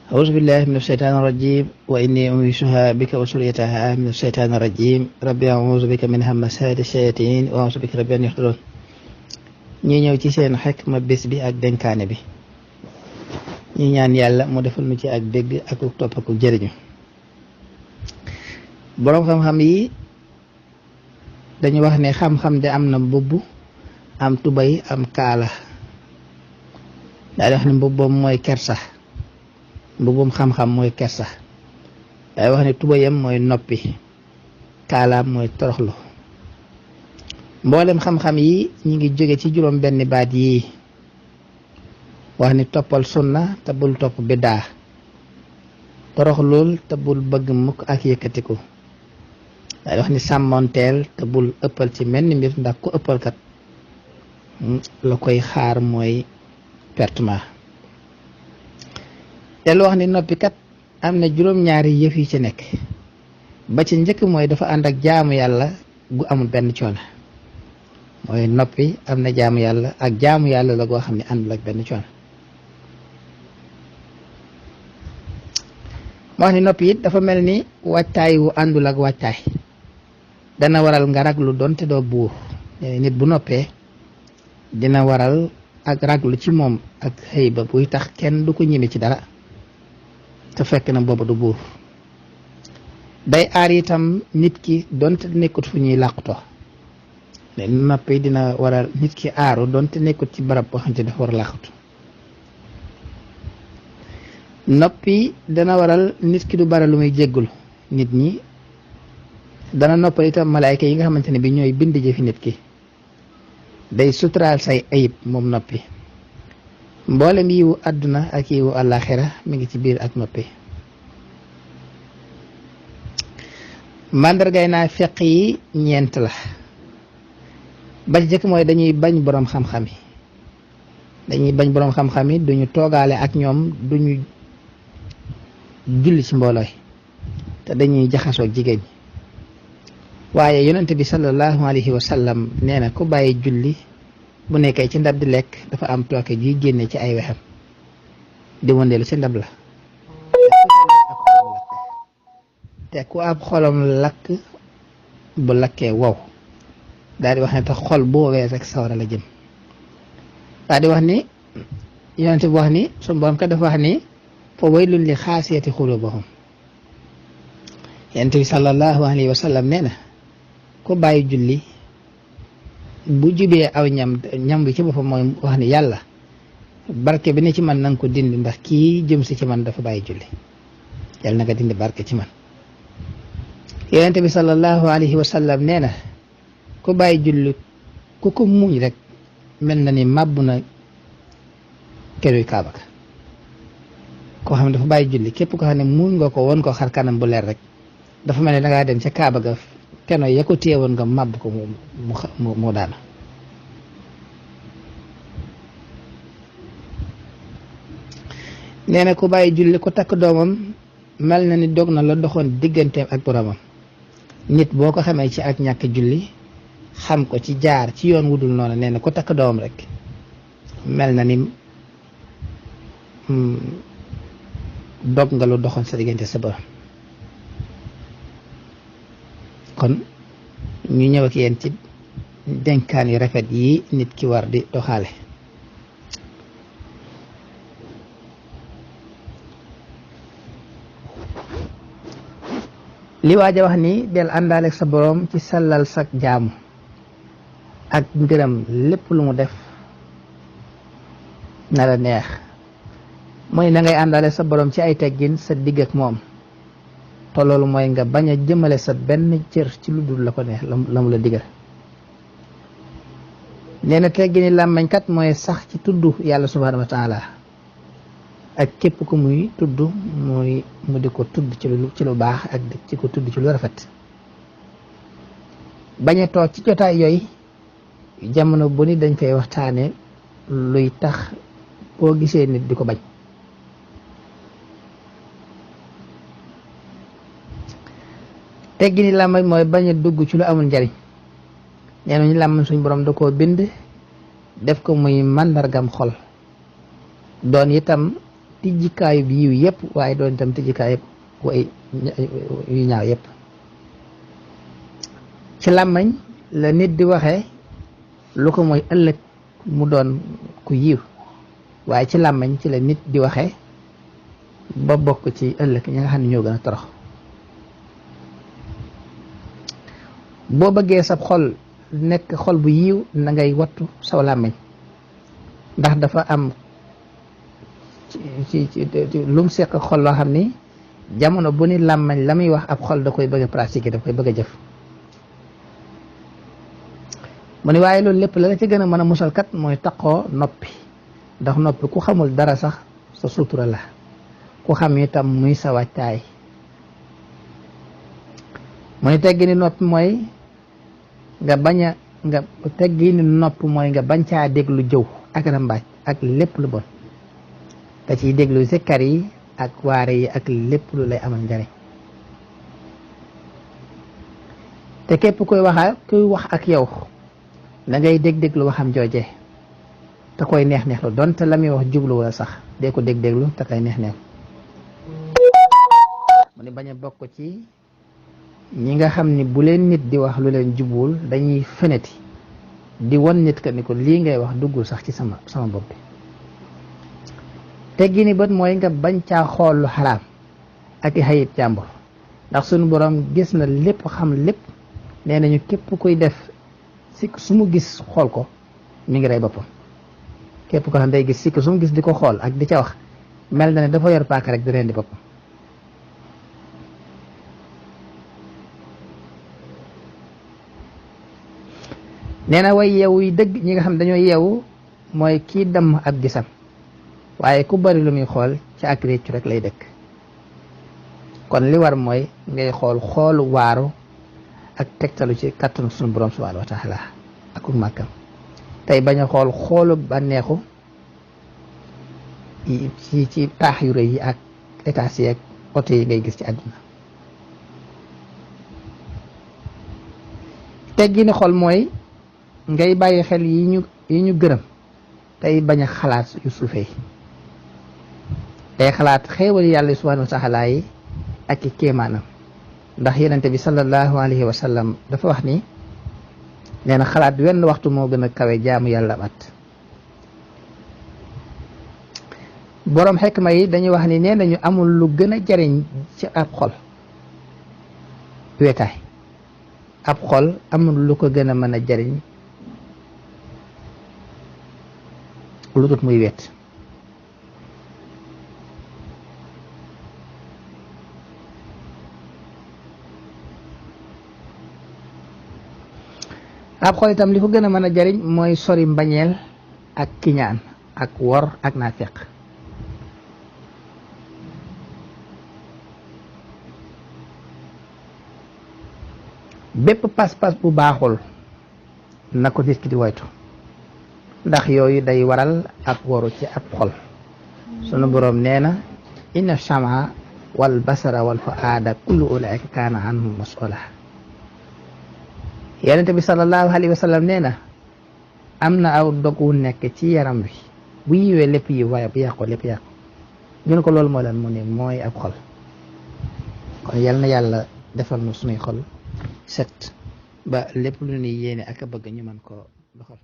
أعوذ بالله من الشيطان الرجيم وإني أعيذها بك وذريتها من الشيطان الرجيم ربي أعوذ بك من همزات الشياطين وأعوذ بك ربي أن يحضرون. ñi ñëw ci seen xikma bés bi ak dénkaane bi ñi ñaan yàlla mu defal nu ci ak dégg ak topp ak jëriñu. boroom xam-xam yi dañu wax ne xam-xam de am na mbubb am tubay am kaala. daal di wax ne mbubbam mooy kersa, mbubbum xam-xam mooy kersa. daal di wax ne tubayam mooy noppi, kaalaam mooy toroxlu. mboolem xam-xam yi ñi ngi jóge ci juróom benn baat yi wax ni toppal sunna te bul topp biddaa, toroxlul te bul bëgg mukk ak yëkkatiku. daal di wax ni sàmmoonteel te bul ëppal ci menn mbir ndax ku ëppal kat la koy xaar mooy pertement. te lu wax ni noppi kat am na juróom-ñaari yëf yi ci nekk. ba ci njëkk mooy dafa ànd ak jaamu yàlla gu amul benn coono. mooy noppi am na jaamu yàlla ak jaamu yàlla la goo xam ne àndul ak benn coono. moo wax ni noppi it dafa mel ni wàccaay wu àndul ak wàccaay. dana waral nga raglu doonte doo buur. nit bu noppee dina waral ak raglu ci moom ak xëy ba buy tax kenn du ko ñime ci dara te fekk na booba du buur. day aar itam nit ki doonte nekkut fu ñuy làqutoo. noppi dina waral nit ki aaru doonte nekkut ci barab boo xam ne dafa war a làqatu. noppi dana waral nit ki du bara lu muy jéggul nit ñi. dana noppal itam malaayka yi nga xamante ne bi ñooy bind jëfi nit ki. day suturaal say ayib moom noppi. mboolem yiwu àdduna ak yiwu àllaaxira mi ngi ci biir ak noppi. màndargay naa feq yi ñeent la. ba ci jëkk mooy dañuy bañ boroom xam-xam yi. dañuy bañ boroom xam-xam yi duñu toogaale ak ñoom duñu julli ci mboolooy te dañuy jaxasoo jigéen ñi. waaye yonent bi sallallahu alayhi wa sallam nee na ku bàyyi julli bu nekkee ci ndab di lekk dafa am tooke juy génne ci ay wexam di wëndeelu ci ndab la. te ku ab xolam lakk bu lakkee wow daal di wax ne te xol boo wees rek sawara la jëm. daal di wax ni yonent bi wax ni suñu borom kat dafa wax ni fa waylun li xaasiyati xuluubahum. yonent bi sallallahu alayhi wa sallam nee na ku bàyyi julli bu jubee aw ñam bi ci boppam mooy wax ni yàlla barke bi ne ci man na nga ko dindi ndax kii jëm si ci man dafa bàyyi julli yàlla na nga dindi barke ci man. yonent bi sallallahu alayhi wa sallam nee na ku bàyyi julli ku ko muñ rek mel na ni màbb na keruy kaaba ka. koo xam ne dafa bàyyi julli képp ko xam ne muñ nga ko woon ko xar kanam bu leer rek dafa mel ne dangaa dem ca kaaba ga keno ya ko téewoon nga màbb ko mu daana. nee na ku bàyyi julli ku takk doomam mel na ni dog na la doxoon digganteem ak boromam. nit boo ko xamee ci ak ñàkk julli xam ko ci jaar ci yoon wudul noonu nee na ku takk doomam rek mel na ni dog nga lu doxoon sa diggante sa borom. kon ñu ñëw ak yéen ci dénkaan yu rafet yi nit ki war di doxaale. li waaja wax ni del àndaale sa borom ci sellal sak jaamu ak ngërëm lépp lu mu def na la neex. mooy na ngay àndaale sa borom ci ay teggin sa digg ak moom te loolu mooy nga bañ a jëmale sa benn cër ci lu dul la ko neex la mu la digal. nee na teggini làmmañ kat mooy sax ci tudd yàlla subhaanahu wa taala ak képp ku muy tudd mu di ko tudd ci lu baax ak ci ko tudd ci lu rafet. bañ a toog ci jotaay yooyu jamono bu ni dañ fay waxtaane luy tax boo gisee nit di ko bañ. teggini làmmañ mooy bañ a dugg ci lu amul njariñ. nee nañu làmmañ suñ borom da koo bind def ko muy màndargam xol doon itam tijjikaayu bi yiw yëpp waaye doon itam tijjikaayu way yu ñaaw yëpp. ci làmmañ la nit di waxee lu ko mooy ëllëg mu doon ku yiw waaye ci làmmañ ci la nit di waxee ba bokk ci ëllëg ñi nga xam ne ñoo gën a torox. boo bëggee sab xol nekk xol bu yiw na ngay wattu saw làmmañ ndax dafa am ci lu mu seq xol loo xam ni jamono bu ni làmmañ la muy wax ab xol da koy bëgg a pratiquer da koy bëgg a jëf. mu ne waaye loolu lépp la ci gën a mën a musal kat mooy taqoo noppi ndax noppi ku xamul dara sax sa sutura la ku xam itam muy sa wàccaay. mu ne teggi ni noppi mooy nga bañ a nga teggi ni nopp mooy nga bañ caa déglu jëw ak rambaaj ak lépp lu bon te ciy déglu zikkar yi ak waare yi ak lépp lu lay amal njariñ. te képp kuy wax ak yow da ngay déglu waxam jooje te koy neex lu donte la muy wax jublu wala sax dee ko déglu te koy neex. mu ne bañ a bokk ci ñi nga xam ni bu leen nit di wax lu leen jubul dañuy feneti di won nit ka ni ko lii ngay wax duggul sax ci sama bopp bi. teggi ni bët mooy nga bañ caa xool lu xaraam ak i xayit jàmbur ndax sunu borom gis na lépp xam lépp nee nañu képp kuy def sikk su mu gis xool ko mi ngi rey boppam. képp ko xam day gis sikk su mu gis di ko xool ak di ca wax mel na ne dafa yor paaka rek di rendi boppam. nee na way yeewu yi dëgg ñi nga xam dañoo yeewu mooy kii damm ab gisam waaye ku bari lu muy xool ci ak réccu rek lay dëkk. kon li war mooy ngay xoolu waaru ak tegtalu ci kattanu sunu borom subhanahu wa taala ak màkkam tey bañ a xoolu bànneexu ci taax yu rëy yi ak états yi ak oto yi ngay gis ci àdduna. teggi ni xol mooy ngay bàyyi xel yi ñu gërëm tey bañ a xalaat yu suufee tey xalaat xéewal yàlla subhanahu wa taala yi ak i kéemaanam ndax yenente bi sallallahu alayhi wa sallam dafa wax ni nee na xalaat wenn waxtu moo gën a kawe jaamu yàlla at. boroom xekma yi dañuy wax ni nee nañu amul lu gën a jariñ ci ab xol wetaay ab xol amul lu ko gën a mën a jariñ lu tut muy wet. ab xol itam li ko gën a mën a jariñ mooy sori mbañeel ak kiñaan ak wor ak naafeq. bépp pas-pas bu baaxul na ko nit ki di woytu ndax yooyu day waral ak woru ci ab xol. sunu boroom nee na inna sama wal basara wal fuaada kullu ulaika kaana anhu mas'ula. yonent bi sallallahu alayhi wa sallam nee na am na aw dog wu nekk ci yaram wi bu yiwee lépp yi waaye bu yàqoo lépp yàqu. ñu ne ko loolu mooy lan mu ne mooy ab xol. kon yal na yàlla defal nu sunuy xol set ba lépp lu ñuy yéene ak a bëgg ñu mën koo doxal.